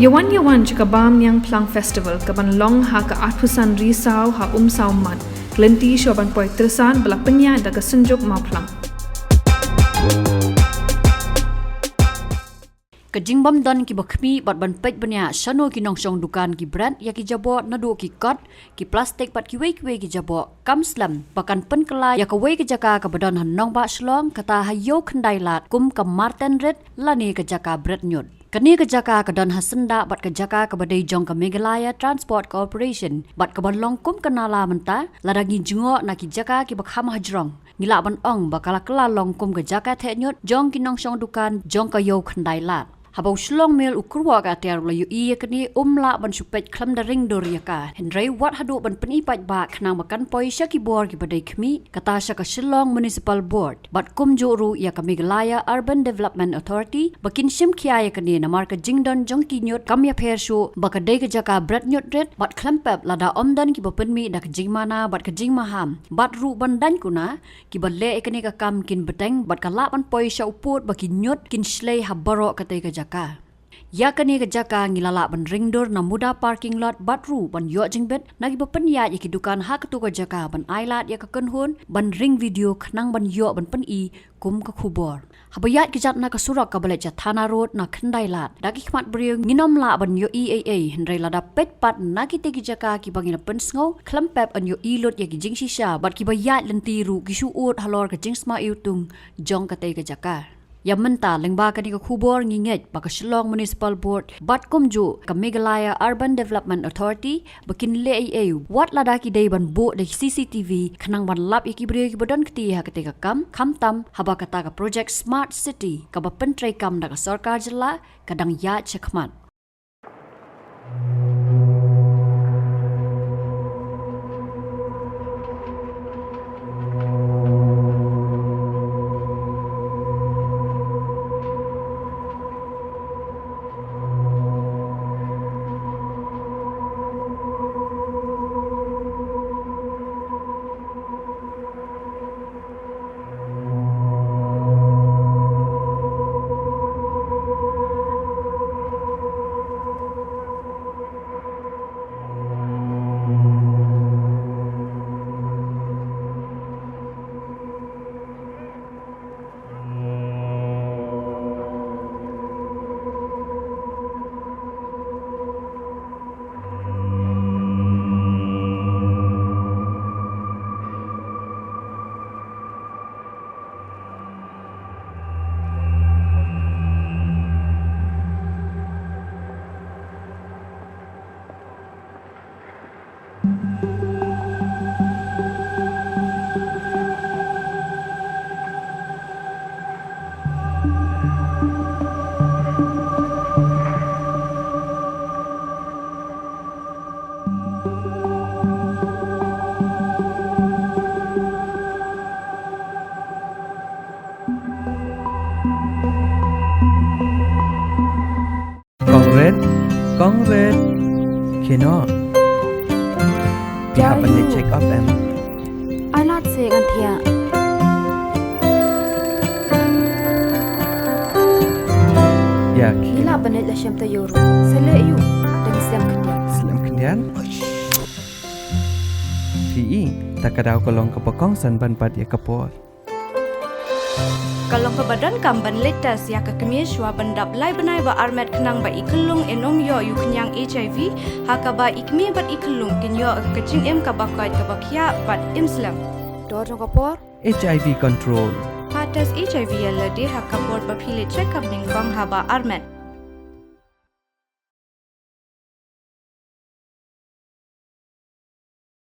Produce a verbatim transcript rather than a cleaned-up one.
Ïa wan ïa wan sha ka Bamniang Phlang Festival kaban long ha ka arphew san Risaw ha Umsaw Mat. Ka lynti shuwa ban poi tyrsan ba la pynïaid da ka Synjuk Mawphlang. Ka jingbym don kiba khmih bad ban peit bniah shano ki nongshong dukan ki bret ïa ki jaboh naduh ki kot, ki plastik bad kiwei kiwei ki jaboh kam slem ba kan pynkylla ïa kawei ka jaka kaba don ha nongbah Shillong, kata ha Ïew Khyndailad kum ka Martin Rit lane ka jaka bret ñiut. Kane ka jaka ka don ha syndah bad ka jaka kaba dei jong ka Meghalaya Transport Corporation bad kaba long kum ka nala mynta. Lada ngi jngoh na ki jaka kiba kham hajrong, ngi lah ban ong ba ka la kylla long kum ka jaka theh ñiut jong ki nongshong dukan jong ka Ïew Khyndailad. Haba u Shillong Mail u kyrwoh ka atiar u la ïohi ïa kane, um lah ban shu peit khlem da ring dur ïa ka, hynrei wat haduh ban pyni paidbah khnang ba kan poi sha ki bor kiba dei khmih, kata sha ka Shillong Municipal Board bad kumjuh ruh ïa ka Meghalaya Urban Development Authority ba kin shim khia ïa kane, namar ka jingdon jong ki ñiut kam ïapher shuh ba ka dei ka jaka bret ñiut rit bad khlem pep lada ym don kiba pynmih da ka jingmana bad ka jingmaham bad ruh ban daiñ kuna. Kiba leh ïa kane ka kam kin bteng bad ka lah ban poi sha u pud ba ki ñiut kin shlei ha baroh katei ka jaka. Ïa kane ka jaka ngi la lah ban ring dur na Muda parking lot bad ruh ban ïoh jingbit na kiba pynïaid ïa ki dukan ha katu ka jaka ban ailad ïa ka kynhun ban ring video khnang ban ïoh ban pyni kum ka khubor. Haba ïaid kjat na ka surok kaba leit sha Thana Road na Khyndailad, da ki khmat briew ngin ym lah ban ïohi ei ei, hynrei lada peit pat na kitei ki jaka kiba ngi la pynsngew, khlem pep yn ïohi lut ïa ki jingshisha bad kiba ïaid lynti ruh ki shu ud halor ka jingsma iwtung jong katei ka jaka. Ïa mynta lyngba kane ka khubor ngi ngeit ba ka Shillong Municipal Board bad kumjuh ka Meghalaya Urban Development Authority ba kin leh ei ei wat lada ki dei ban buh da ki C C T V khnang ban lap ïa ki briew kiba don kti ha katei ka kam, khamtam haba kata ka projek Smart City kaba pyntreikam da ka sorkar jylla ka dang ïaid shakhmat. Kong Rit, Kong Rit. Kino? Phi hap ban leit check up em? Ai lad seh ngan thiah. Ïa, phi lah ban leit la shem taïew ruh. Sa leh aïu? Dang slem khyndiat. Slem khyndiat? Phi i, ta ka daw ka long kaba kongsan ban bat ïa ka por. Ka long kaba donkam ban leit test ïa ka kmie shuwa ban dap lai bnai ba armet khnang ba i khyllung in ym ïoh ïa u khñiang H I V, ha kaba i kmie bad i khyllung kin ïoh ka jingim kaba koit kaba khiah bad im slem. Dor jong ka por. H I V control. Pha test H I V ïa lade ha ka por ba phi leit check up nyngkong haba armet.